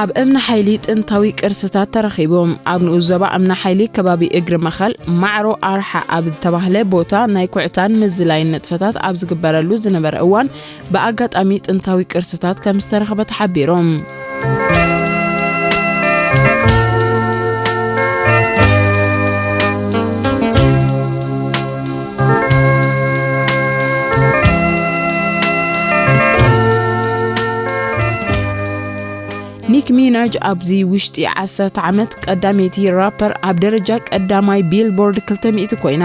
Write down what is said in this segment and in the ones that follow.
ኣብ እምኒ ሓይሊ ጥንታዊ ቅርስታት ተረኺቡ። ኣብ ንኡስ ዞባ እምኒ ሓይሊ ከባቢ እግሪ መኸል ማዕሮ ኣርሓ ኣብ እተባህለ ቦታ ናይ ኩዕታን ምዝላይን ንጥፈታት ኣብ ዝግበረሉ ዝነበረ እዋን ብኣጋጣሚ ጥንታዊ ቅርስታት ከም ዝተረኽበ ተሓቢሩ። ኒክ ሚናጅ ኣብዚ ውሽጢ ዓሰርተ ዓመት ቀዳመይቲ ራፐር ኣብ ደረጃ ቀዳማይ ቢልቦርድ ክልተ ሚእቲ ኮይና።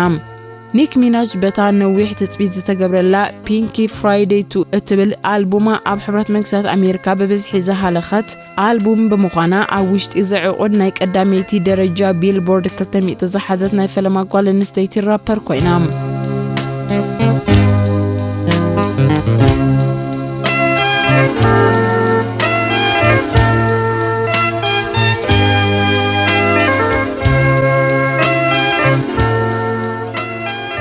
ኒክ ሚናጅ በታ ነዊሕ ትጽቢት ዝተገብረላ ፒንኪ ፍራይደይ ቱ እትብል ኣልቡማ ኣብ ሕብረት መንግስታት ኣሜሪካ ብብዝሒ ዝሃለኸት ኣልቡም ብምዃና ኣብ ውሽጢ ዘዕቑድ ናይ ቀዳመይቲ ደረጃ ቢልቦርድ ክልተ ሚእቲ ዝሓዘት ናይ ፈለማ ጓል ኣንስተይቲ ራፐር ኮይና።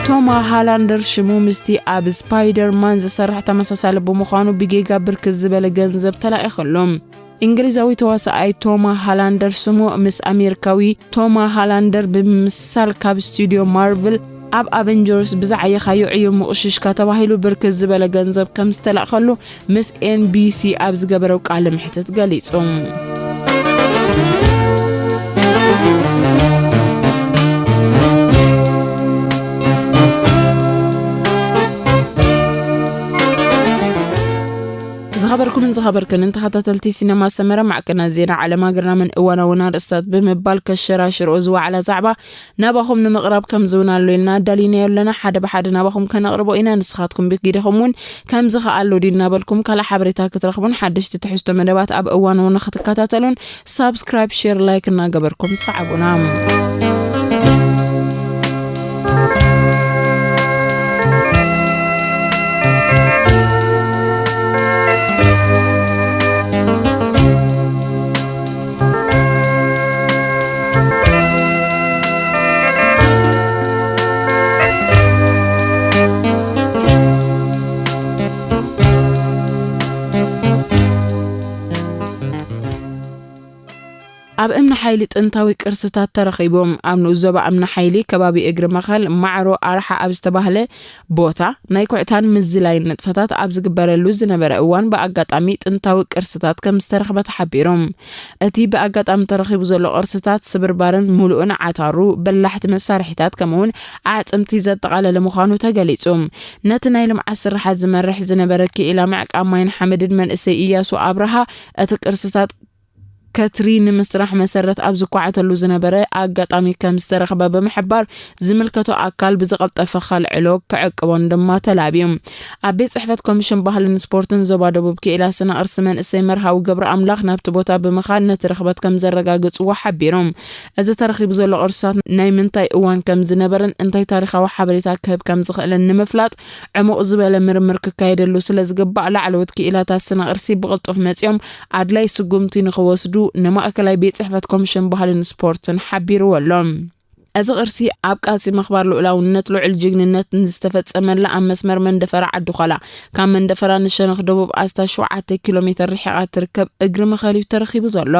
ቶማ ሃላንደር ሽሙ ምስቲ ኣብ ስፓይደርማን ዝሰርሕ ተመሳሳሊ ብምዃኑ ብጌጋ ብርክት ዝበለ ገንዘብ ተላኢኸሉ። እንግሊዛዊ ተዋሳኣይ ቶማ ሃላንደር ስሙ ምስ ኣሜሪካዊ ቶማ ሃላንደር ብምምስሳል ካብ ስቱድዮ ማርቭል ኣብ ኣቨንጀርስ ብዝዓየኻዮ ዕዮ ምቑሽሽካ ተባሂሉ ብርክት ዝበለ ገንዘብ ከም ዝተላእኸሉ ምስ ኤንቢሲ ኣብ ዝገበረው ቃለ መሕትት ገሊጹ። ዝኸበርኩምን ዝኸበርክንን ተኸታተልቲ ሲነማ ሰመረ፣ ማዕከናት ዜና ዓለም ሃገርና ምን እዋናውን ኣርእስታት ብምባል ከሸራሽርኦ ዝወዓላ ዛዕባ ናባኹም ንምቕራብ ከም ዝውናሉ ኢልና ኣዳሊናዮ ኣለና። ሓደ ብሓደ ናባኹም ከነቕርቦ ኢና። ንስኻትኩም ብግደኹም እውን ከም ዝኸኣሎ ዲ እናበልኩም ካልእ ሓበሬታ ክትረኽቡን ሓደሽቲ ትሕዝቶ መደባት ኣብ እዋን እውን ክትከታተሉን ሳብስክራይብ፣ ሼር፣ ላይክ እናገበርኩም ሰዓቡና። ኣብ እምኒ ሓይሊ ጥንታዊ ቅርስታት ተረኺቡ። ኣብ ንኡስ ዞባ እምኒ ሓይሊ ከባቢ እግሪ መኸል ማዕሮ ኣርሓ ኣብ ዝተባህለ ቦታ ናይ ኩዕታን ምዝላይን ንጥፈታት ኣብ ዝግበረሉ ዝነበረ እዋን ብኣጋጣሚ ጥንታዊ ቅርስታት ከም ዝተረኽበ ተሓቢሩ። እቲ ብኣጋጣሚ ተረኺቡ ዘሎ ቅርስታት ስብርባርን ምሉእን ዓታሩ፣ በላሕቲ መሳርሒታት ከምኡውን ኣዕጽምቲ ዘጠቓለለ ምዃኑ ተገሊጹ። ነቲ ናይ ልምዓት ስራሓት ዝመርሕ ዝነበረ ክኢላ ምዕቃብ ማይን ሓመድን መንእሰይ እያሱ ኣብርሃ እቲ ቅርስታት ከትሪ ንምስራሕ መሰረት ኣብ ዝኳዓተሉ ዝነበረ ኣጋጣሚ ከም ዝተረኽበ ብምሕባር፣ ዝምልከቶ ኣካል ብዝቐልጠፈ ከልዕሎ ክዕቅቦን ድማ ተላብዩ። ኣብ ቤት ጽሕፈት ኮሚሽን ባህልን ስፖርትን ዞባ ደቡብ ክኢላ ስነ ቅርሲ መንእሰይ መርሃዊ ገብረ ኣምላኽ ናብቲ ቦታ ብምኻድ ነቲ ርኽበት ከም ዘረጋግጽዎ ሓቢሮም። እዚ ተረኺቡ ዘሎ ቅርስታት ናይ ምንታይ እዋን ከም ዝነበረን እንታይ ታሪኻዊ ሓበሬታ ክህብ ከም ዝኽእልን ንምፍላጥ ዕሙቕ ዝበለ ምርምር ክካየደሉ ስለ ዝግባእ፣ ላዕለዎት ክኢላታት ስነ ቅርሲ ብቕልጡፍ መጺኦም ኣድላይ ስጉምቲ ንኽወስዱ ንማእከላይ ቤት ጽሕፈት ኮሚሽን ባህልን ስፖርትን ሓቢርዎ ኣሎ። እዚ ቅርሲ ኣብ ቃልሲ ምኽባር ልኡላውነት ልዑል ጅግንነት ንዝተፈጸመላ ኣብ መስመር መንደፈራ ዓዲ ዃላ ካብ መንደፈራ ንሸነኽ ደቡብ ኣስታት ሸውዓተ ኪሎ ሜተር ርሒቓ ትርከብ እግሪ መኸል እዩ ተረኺቡ ዘሎ።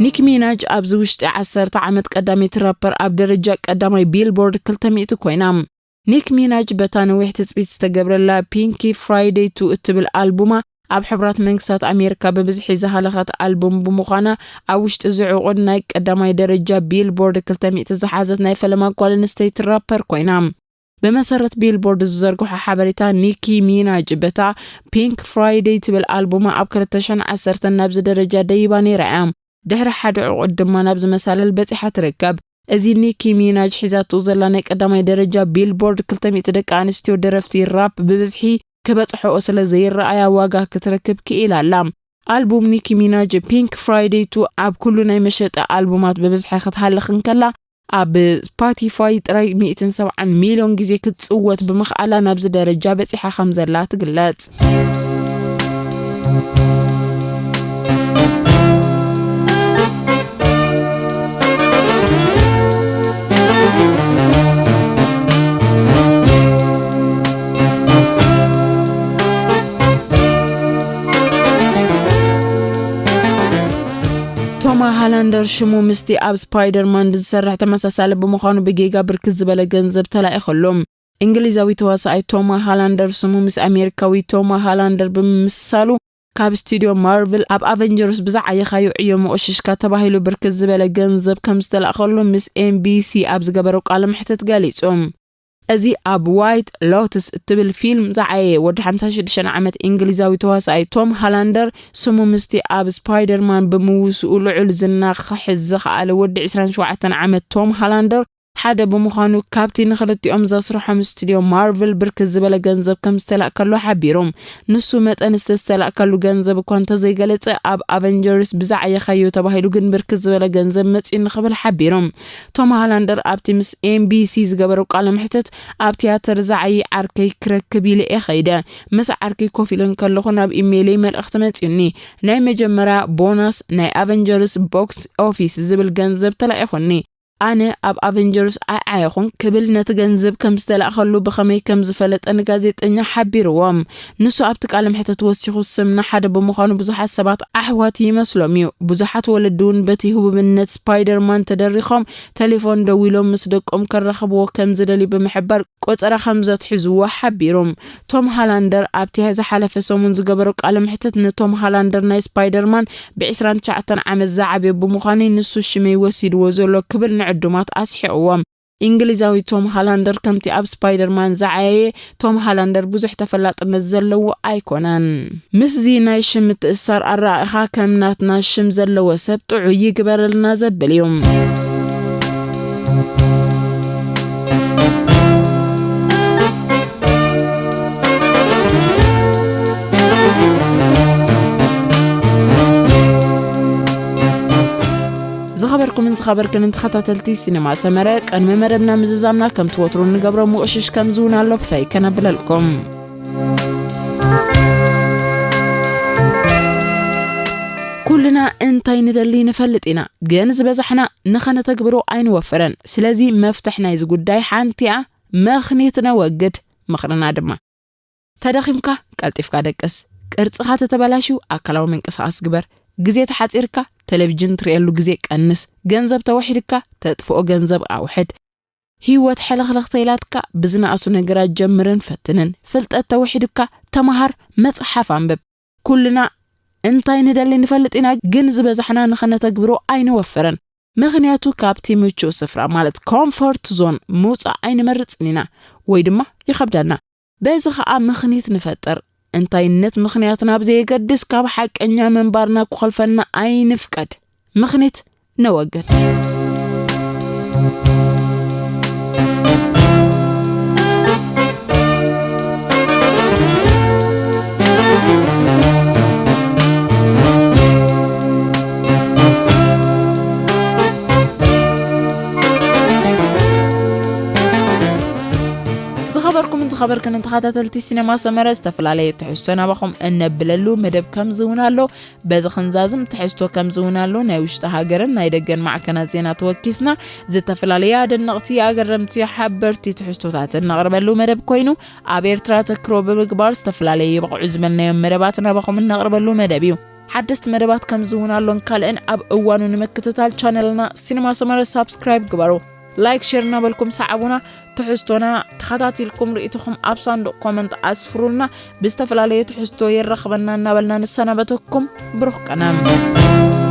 ኒክ ሚናጅ ኣብዚ ውሽጢ ዓሰርተ ዓመት ቀዳመይቲ ራፐር ኣብ ደረጃ ቀዳማይ ቢልቦርድ ክልተ ሚእቲ ኮይና። ኒክ ሚናጅ በታ ነዊሕ ትጽቢት ዝተገብረላ ፒንኪ ፍራይደይ ቱ እትብል ኣልቡማ ኣብ ሕቡራት መንግስታት ኣሜሪካ ብብዝሒ ዝሃለኸት ኣልቡም ብምዃና ኣብ ውሽጢ ዝዕቑድ ናይ ቀዳማይ ደረጃ ቢልቦርድ ክልተ ሚእቲ ዝሓዘት ናይ ፈለማ ጓል ኣንስተይቲ ራፐር ኮይና። ብመሰረት ቢልቦርድ ዝዘርግሖ ሓበሬታ፣ ኒኪ ሚናጅ በታ ፒንክ ፍራይደይ ትብል ኣልቡማ ኣብ ክልተ ሽሕን ዓሰርተን ናብዚ ደረጃ ደይባ ነይራ እያ። ድሕሪ ሓደ ዕቑድ ድማ ናብዚ መሳለል በጺሓ ትርከብ። እዚ ኒኪ ሚናጅ ሒዛቶ ዘላ ናይ ቀዳማይ ደረጃ ቢልቦርድ ክልተ ሚእቲ ደቂ ኣንስትዮ ደረፍቲ ራፕ ብብዝሒ ክበጽሕኦ ስለ ዘይረኣያ ዋጋ ክትረክብ ክኢላ ኣላ። ኣልቡም ኒኪ ሚናጅ ፒንክ ፍራይደይ ቱ ኣብ ኩሉ ናይ መሸጢ ኣልቡማት ብብዝሒ ክትሃልኽ እንከላ፣ ኣብ ስፖቲፋይ ጥራይ ሚእትን ሰብዓን ሚልዮን ግዜ ክትጽወት ብምኽኣላ ናብዚ ደረጃ በጺሓ ከም ዘላ ትግለጽ። ቶማ ሃላንደር ሽሙ ምስቲ ኣብ ስፓይደርማን ዝሰርሕ ተመሳሳሊ ብምዃኑ ብጌጋ ብርክት ዝበለ ገንዘብ ተላኢኸሉ። እንግሊዛዊ ተዋሳኣይ ቶማ ሃላንደር ስሙ ምስ ኣሜሪካዊ ቶማ ሃላንደር ብምምስሳሉ ካብ ስቱድዮ ማርቨል ኣብ ኣቨንጀርስ ብዝዓየኻዮ ዕዮ ምቑሽሽካ ተባሂሉ ብርክት ዝበለ ገንዘብ ከም ዝተላእኸሉ ምስ ኤንቢሲ ኣብ ዝገበሮ ቃለ መሕትት ገሊጹ። እዚ ኣብ ዋይት ሎትስ እትብል ፊልም ዝዓየየ ወዲ ሓምሳ ሽዱሽተ ዓመት እንግሊዛዊ ተዋሳኣይ ቶም ሃላንደር ስሙ ምስቲ ኣብ ስፓይደርማን ብምውስኡ ልዑል ዝና ክሕዝ ዝኸኣለ ወዲ ዕስራን ሸውዓተን ዓመት ቶም ሃላንደር ሓደ ብምዃኑ ካብቲ ንክልቲኦም ዘስርሖም ስቱድዮ ማርቨል ብርክት ዝበለ ገንዘብ ከም ዝተላእከሉ ሓቢሩ። ንሱ መጠን ዝተላእከሉ ገንዘብ እኳ እንተዘይገለጸ ኣብ ኣቨንጀርስ ብዝዓየኻዮ ተባሂሉ ግን ብርክት ዝበለ ገንዘብ መጺኡ ንክብል ሓቢሩ። ቶም ሃላንደር ኣብቲ ምስ ኤንቢሲ ዝገበሮ ቃለ መሕትት ኣብ ትያትር ዝዓዪ ዓርከይ ክረክብ ኢለ እየ ኸይደ። ምስ ዓርከይ ኮፍ ኢለ እንከለኹ ናብ ኢሜይለይ መልእኽቲ መጺኡኒ። ናይ መጀመርያ ቦናስ ናይ ኣቨንጀርስ ቦክስ ኦፊስ ዝብል ገንዘብ ተላኢኹኒ። ኣነ ኣብ ኣቨንጀርስ ኣይዓየኹን ክብል ነቲ ገንዘብ ከም ዝተላእኸሉ ብኸመይ ከም ዝፈለጠ ንጋዜጠኛ ሓቢርዎም። ንሱ ኣብቲ ቃለ መሕትት ወሲኹ ስምና ሓደ ብምዃኑ ብዙሓት ሰባት ኣሕዋት ይመስሎም እዩ። ብዙሓት ወለዲ እውን በቲ ህቡብነት ስፓይደርማን ተደሪኾም ተሌፎን ደዊሎም ምስ ደቆም ከራኽብዎ ከም ዝደልዩ ብምሕባር ቆጸራ ከም ዘትሕዝዎ ሓቢሮም። ቶም ሃላንደር ኣብቲ ዝሓለፈ ሰሙን ዝገበሮ ቃለ መሕትት ንቶም ሃላንደር ናይ ስፓይደርማን ብ ዕስራን ትሽዓተን ዓመት ዝዓብዮ ብምዃነይ ንሱ ሽመይ ወሲድዎ ዘሎ ክብል ንዕዱማት ኣስሒቕዎም። እንግሊዛዊ ቶም ሃላንደር ከምቲ ኣብ ስፓይደርማን ዝዓየየ ቶም ሃላንደር ብዙሕ ተፈላጥነት ዘለዎ ኣይኮነን። ምስዚ ናይ ሽም ምትእስሳር ኣረኣእኻ ከም ናትና ሽም ዘለዎ ሰብ ጥዑይ ይግበረልና ዘብል እዩ። ዝኸበርኩምን ዝኸበርክንን ተኸታተልቲ ሲኒማ ሰመረ፣ ቅድሚ መደብና ምዝዛምና ከምቲ ወትሩ እንገብሮ ምቕሽሽ ከም ዝውን ኣሎ ፈይ ከነብለልኩም። ኩልና እንታይ ንደሊ ንፈልጥ ኢና፣ ግን ዝበዛሕና ንኸነተግብሮ ኣይንወፍርን። ስለዚ መፍትሕ ናይዚ ጉዳይ ሓንቲ እያ፣ ምኽኒት ነወግድ፣ ምኽርና ድማ። ተደኺምካ ቀልጢፍካ ደቅስ። ቅርጽኻ ተተበላሽዩ ኣካላዊ ምንቅስቓስ ግበር። ግዜ ተሓጺርካ ቴሌቪዥን ትርእየሉ ግዜ ቀንስ። ገንዘብ ተወሒድካ ተጥፍኦ ገንዘብ ኣውሕድ። ህይወት ሕልኽልኽ ተይላትካ ብዝነኣሱ ነገራት ጀምርን ፈትንን። ፍልጠት ተወሒድካ ተመሃር፣ መጽሓፍ ኣንብብ። ኩልና እንታይ ንደሊ ንፈልጥ ኢና፣ ግን ዝበዛሕና ንኸነተግብሮ ኣይንወፍርን። ምኽንያቱ ካብቲ ምቹእ ስፍራ ማለት ኮምፎርት ዞን ምውጻእ ኣይንመርጽን ኢና ወይ ድማ ይኸብደና። በዚ ኸኣ ምኽኒት ንፈጥር። እንታይነት ምኽንያትና ብዘየገድስ ካብ ሓቀኛ ምንባርና ክኾልፈና ኣይንፍቀድ። ምኽኒት ነወግድ። ዝኸበርኩምን ዝኸበርክንን ተኸታተልቲ ሲነማ ሰመረ፣ ዝተፈላለየ ትሕዝቶ ናባኹም እነብለሉ መደብ ከምዚ እውን ኣሎ። በዚ ክንዛዝም ትሕዝቶ ከምዚ እውን ኣሎ። ናይ ውሽጢ ሃገርን ናይ ደገን ማዕከናት ዜና ተወኪስና፣ ዝተፈላለየ ኣደነቕቲ፣ ኣገረምቲ፣ ሓበርቲ ትሕዝቶታት እነቕርበሉ መደብ ኮይኑ፣ ኣብ ኤርትራ ተክሮ ብምግባር ዝተፈላለየ ይብቕዑ ዝበልናዮም መደባት ናባኹም እነቕርበሉ መደብ እዩ። ሓደስቲ መደባት ከምዚ እውን ኣሎን ካልእን ኣብ እዋኑ ንምክትታል ቻነልና ሲነማ ሰመረ ሳብስክራይብ ግበሩ። ላይክ፣ ሼር እናበልኩም ሰዓቡና። ትሕዝቶና ተኸታቲልኩም ርእይቶኹም ኣብ ሳንዱቕ ኮመንት ኣስፍሩልና። ብዝተፈላለየ ትሕዝቶ የራኽበና እናበልና ንሰናበተኩም። ብሩኽ ቀነ።